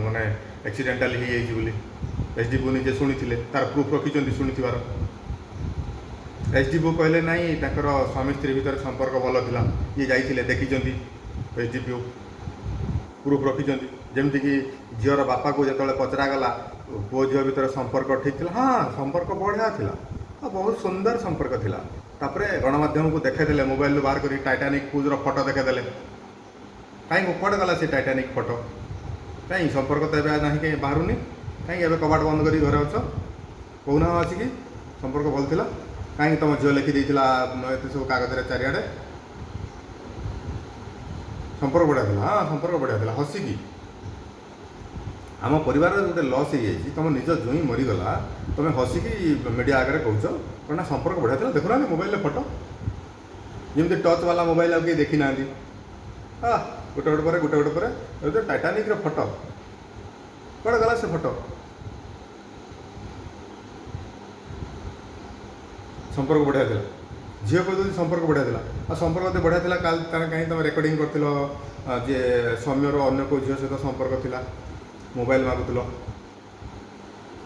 ମାନେ ଆକ୍ସିଡେଣ୍ଟାଲ ହେଇଯାଇଛି ବୋଲି। ଏସ୍ ଡି ପି ଓ ନିଜେ ଶୁଣିଥିଲେ, ତାର ପ୍ରୁଫ୍ ରଖିଛନ୍ତି ଶୁଣିଥିବାର। ଏସ୍ ଡି ପି ଓ କହିଲେ ନାଇଁ, ତାଙ୍କର ସ୍ୱାମୀ ସ୍ତ୍ରୀ ଭିତରେ ସମ୍ପର୍କ ଭଲ ଥିଲା, ଇଏ ଯାଇଥିଲେ, ଦେଖିଛନ୍ତି। S D P O proof ରଖିଛନ୍ତି। ଯେମିତିକି ଝିଅର ବାପାକୁ ଯେତେବେଳେ ପଚରାଗଲା, ପୁଅ ଝିଅ ଭିତରେ ସମ୍ପର୍କ ଠିକ୍ ଥିଲା? ହଁ, ସମ୍ପର୍କ ବଢ଼ିଆ ଥିଲା ଆଉ ବହୁତ ସୁନ୍ଦର ସମ୍ପର୍କ ଥିଲା। ତାପରେ ଗଣମାଧ୍ୟମକୁ ଦେଖାଇଦେଲେ, ମୋବାଇଲରୁ ବାହାର କରି ଟାଇଟାନିକ୍ କ୍ରୁଜ୍ର ଫଟୋ ଦେଖାଇଦେଲେ। କାହିଁକି, କୁଆଡ଼େ ଗଲା ସେ ଟାଇଟାନିକ୍ ଫଟୋ? କାହିଁ ସମ୍ପର୍କ ତ ଏବେ ନାହିଁ, କାହିଁ ବାହାରୁନି? କାହିଁକି ଏବେ କବାଟ ବନ୍ଦ କରି ଘରେ ଅଛ? କହୁନା ଆସିକି ସମ୍ପର୍କ ଭଲ ଥିଲା। କାହିଁକି ତମ ଝିଅ ଲେଖି ଦେଇଥିଲା ଏତେ ସବୁ କାଗଜରେ ଚାରିଆଡ଼େ ସମ୍ପର୍କ ବଢ଼ିଆ ଥିଲା? ହଁ, ସମ୍ପର୍କ ବଢ଼ିଆ ଥିଲା। ହସିକି ଆମ ପରିବାରରେ ଗୋଟେ ଲସ୍ ହେଇଯାଇଛି, ତମ ନିଜ ଜୋଇଁ ମରିଗଲା, ତମେ ହସିକି ମିଡ଼ିଆ ଆଗରେ କହୁଛ କ'ଣ ନା ସମ୍ପର୍କ ବଢ଼ିଆ ଥିଲା, ଦେଖୁନାହାନ୍ତି ମୋବାଇଲରେ ଫଟୋ। ଯେମିତି ଟଚ୍ ବାଲା ମୋବାଇଲ ଆଉ କେହି ଦେଖିନାହାନ୍ତି। ହଁ, ଗୋଟେ ଗୋଟେ ପରେ ଗୋଟେ ଗୋଟେ ପରେ ଏବେ ଟାଇଟାନିକ୍ର ଫଟୋ, କୁଆଡ଼େ ଗଲା ସେ ଫଟୋ? ସମ୍ପର୍କ ବଢ଼ିଆ ଥିଲା। ଝିଅ କହୁଛନ୍ତି ସମ୍ପର୍କ ବଢ଼ିଆ ଥିଲା। ଆଉ ସମ୍ପର୍କ ଯଦି ବଢ଼ିଆ ଥିଲା, କାଲି ତାହେଲେ କାହିଁକି ତୁମେ ରେକର୍ଡ଼ିଂ କରିଥିଲ ଯେ ସୌମ୍ୟର ଅନ୍ୟ କେଉଁ ଝିଅ ସହିତ ସମ୍ପର୍କ ଥିଲା, ମୋବାଇଲ ମାଗୁଥିଲ?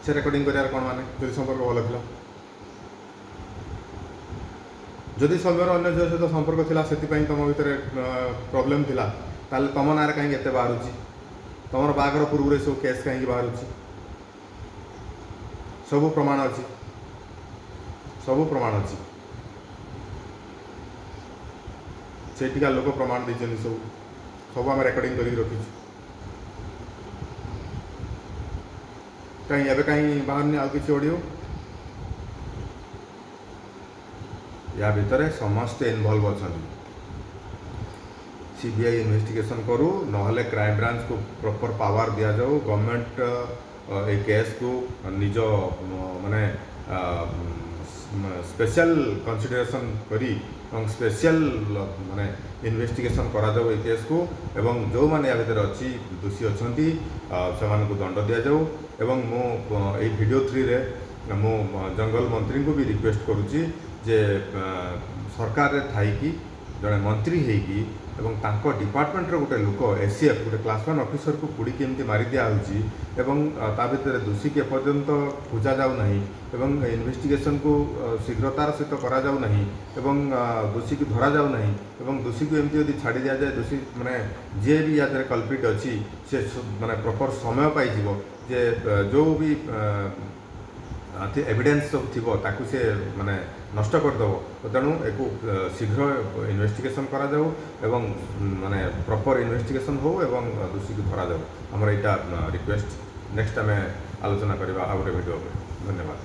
ସେ ରେକର୍ଡ଼ିଂ କରିବାର କ'ଣ ମାନେ, ଯଦି ସମ୍ପର୍କ ଭଲ ଥିଲା? ଯଦି ସୌମ୍ୟର ଅନ୍ୟ ଝିଅ ସହିତ ସମ୍ପର୍କ ଥିଲା, ସେଥିପାଇଁ ତୁମ ଭିତରେ ପ୍ରୋବ୍ଲେମ୍ ଥିଲା, ତାହେଲେ ତୁମ ନାଁରେ କାହିଁକି ଏତେ ବାହାରୁଛି? ତୁମର ବାହାଘର ପୂର୍ବରୁ ଏସବୁ କେସ୍ କାହିଁକି ବାହାରୁଛି? ସବୁ ପ୍ରମାଣ ଅଛି, ସବୁ ପ୍ରମାଣ ଅଛି। ସେଇଠିକା ଲୋକ ପ୍ରମାଣ ଦେଇଛନ୍ତି ସବୁ। ସବୁ ଆମେ ରେକର୍ଡ଼ିଂ କରିକି ରଖିଛୁ। କାହିଁ ଏବେ କାହିଁ ବାହାରୁନି ଆଉ କିଛି ଅଡ଼ିଓ? ୟା ଭିତରେ ସମସ୍ତେ ଇନଭଲ୍ଭ ଅଛନ୍ତି। ସିବିଆଇ ଇନଭେଷ୍ଟିଗେସନ୍ କରୁ, ନହେଲେ କ୍ରାଇମବ୍ରାଞ୍ଚକୁ ପ୍ରପର୍ ପାୱାର ଦିଆଯାଉ। ଗଭର୍ଣ୍ଣମେଣ୍ଟ ଏ କେସ୍କୁ ନିଜ ମାନେ ସ୍ପେଶାଲ କନସିଡରେସନ୍ କରି ଏବଂ ସ୍ପେଶିଆଲ ମାନେ ଇନଭେଷ୍ଟିଗେସନ୍ କରାଯାଉ ଏ କେସ୍କୁ ଏବଂ ଯେଉଁମାନେ ୟା ଭିତରେ ଅଛି, ଦୋଷୀ ଅଛନ୍ତି, ସେମାନଙ୍କୁ ଦଣ୍ଡ ଦିଆଯାଉ। ଏବଂ ମୁଁ ଏଇ ଭିଡ଼ିଓ ଥ୍ରୀରେ ମୁଁ ଜଙ୍ଗଲ ମନ୍ତ୍ରୀଙ୍କୁ ବି ରିକ୍ୱେଷ୍ଟ କରୁଛି ଯେ ସରକାରରେ ଥାଇକି, ଜଣେ ମନ୍ତ୍ରୀ ହେଇକି ଏବଂ ତାଙ୍କ ଡିପାର୍ଟମେଣ୍ଟର ଗୋଟେ ଲୋକ, ଏସିଏଫ୍, ଗୋଟେ କ୍ଲାସ୍ 1 ଅଫିସରକୁ ପୋଡ଼ିକି ଏମିତି ମାରି ଦିଆହେଉଛି ଏବଂ ତା ଭିତରେ ଦୋଷୀକି ଏପର୍ଯ୍ୟନ୍ତ ଖୋଜା ଯାଉନାହିଁ ଏବଂ ଇନଭେଷ୍ଟିଗେସନକୁ ଶୀଘ୍ରତାର ସହିତ କରାଯାଉନାହିଁ ଏବଂ ଦୋଷୀକୁ ଧରାଯାଉନାହିଁ ଏବଂ ଦୋଷୀକୁ ଏମିତି ଯଦି ଛାଡ଼ି ଦିଆଯାଏ, ଦୋଷୀ ମାନେ ଯିଏ ବି ୟା ଦେହରେ କଲପ୍ରିଟ୍ ଅଛି, ସେ ମାନେ ପ୍ରପର୍ ସମୟ ପାଇଯିବ ଯେ ଯେଉଁ ବି ଏଭିଡେନ୍ସ ସବୁ ଥିବ, ତାକୁ ସେ ମାନେ ନଷ୍ଟ କରିଦେବ। ତ ତେଣୁ ଏକୁ ଶୀଘ୍ର ଇନଭେଷ୍ଟିଗେସନ୍ କରାଯାଉ ଏବଂ ମାନେ ପ୍ରପର୍ ଇନଭେଷ୍ଟିଗେସନ୍ ହେଉ ଏବଂ ଦୋଷୀକୁ ଧରାଯାଉ। ଆମର ଏଇଟା ରିକ୍ୱେଷ୍ଟ। ନେକ୍ସଟ ଆମେ ଆଲୋଚନା କରିବା ଆଉ ଗୋଟେ ଭିଡ଼ିଓ ଉପରେ। ଧନ୍ୟବାଦ।